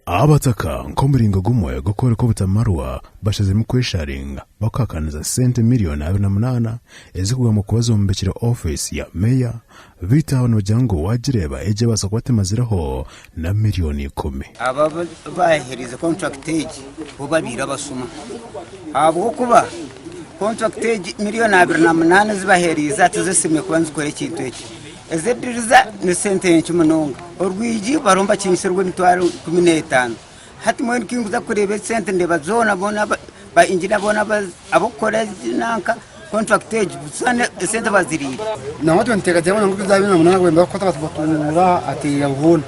Abataka nk'omuringo gumwe gw'okworeka obutamarwa bashaziremu kwesharinga bakuhakaniza sente miriyoni 28 ezirikugambwa kuba zombekire ofiisi ya meeya beitu aba nibagira ngu wagireeba egi ebaasa kuba temazireho na miriyoni ikumi. Aba abaheerize kontrakiti egi bo babaire abashuma ahabw'okuba kontrakiti egi miriyoni 28 ezi baheerize hati zishemereire kuba nizikora ekintu eki. Ez'ediriza ni sente nkye munonga. Orwigi bariho nibakinyisa orw'emitwaro 15. Hati mbwenu ku ndikuza kureeba esente ndeeba zoona boona ba inginiya boona ab'okukora egi nanka kontrakiti egi zoona esente baziriire. Nangwa twena nituteekateeka ngu ebi 28 bwenda kukwata batutunguura ateera hoona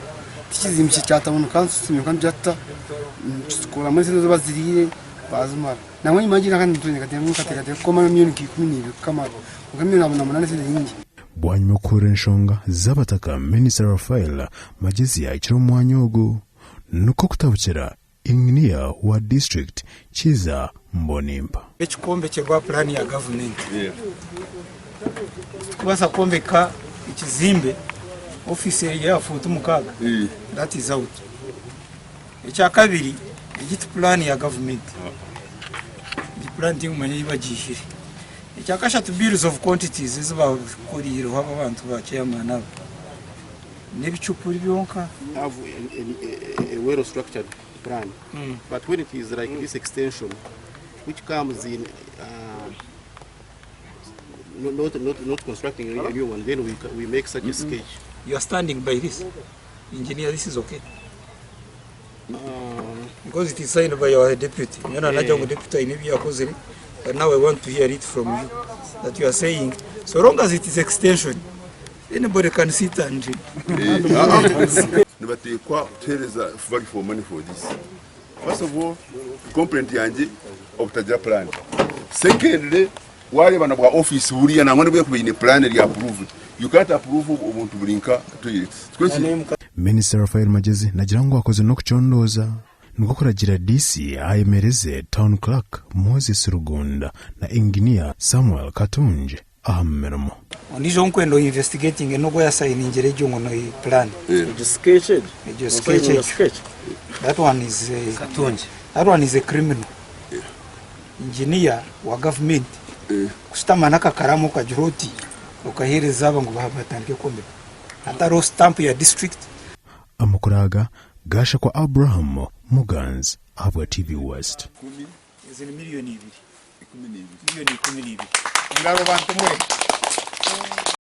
tikizimbe kya tawuni kanso tusime tuta nitukikoramu esente ezi baziriire bazimara. Nangwa enyima nituteekateeka nka miliyoni nka 12 kukamara kwonka miliyoni 28 esente nyingi. Bwanyima y'okuhurira enshonga z'abataka, Minisita Raphael Magyezi yahikire omu mwanya ogu nikwo kutabukira Inginiya wa disiturikiti Kiiza Mbonimpa. Ekikombekye puraani ya gavumenti. Titukubaasa kwombeka ekizimbe ofiisi eri aha fuutu 6, that is out. Ekyakabiri, egi ti puraani ya gavumenti. Egi puraani tinkumanya ahi bagiihire. Ekyakashatu, bills of quantities ezi bakoriireho aba abantu ba chairman aba n'ebicupuri byonka. Have a, a, a well structured plan. But when it is like this extension, which comes in not, not constructing a new one, then we make such a sketch. You are standing by this. Engineer, this is okay. Because it is signed by our deputy. Najja ngu deputy aine ebi yakozire, but now I want to hear it from you that you are saying so long as it is extension, anybody can sit and Nibateekwa kutuheereza value for money for this. First of all, complaint yangye obutagira plan. Secondly, wareeba na bwa office buriya nangwa nibwo kuba eine plan eri approved, you can't approve obuntu buri nka toilets. Minisita Raphael Magyezi nagira ngu akozire n'okucondooza nikwo kuragiira DC ayemereze Town Clerk Moses Rugunda na Inginiya Samuel Katungi aha mirimo. Ondiijo ou nkwenda oinvestigatinge n'ogu oyasayiningire egyo ngu ni plan. Egyo sketch egyo? Egyo sketch egyo. That one is a, Katungi. That one is a criminal. Engineer wa government kushutama n'akakaramu okagira oti okaheereza aba ngu batandike kwombeka hatariho stamp ya district. Amakuru aga gaashakwa Abraham Muganzi ahabwa TV West. Ezi ni 2,000,000, 12,000,000. Engaro bantu mwe.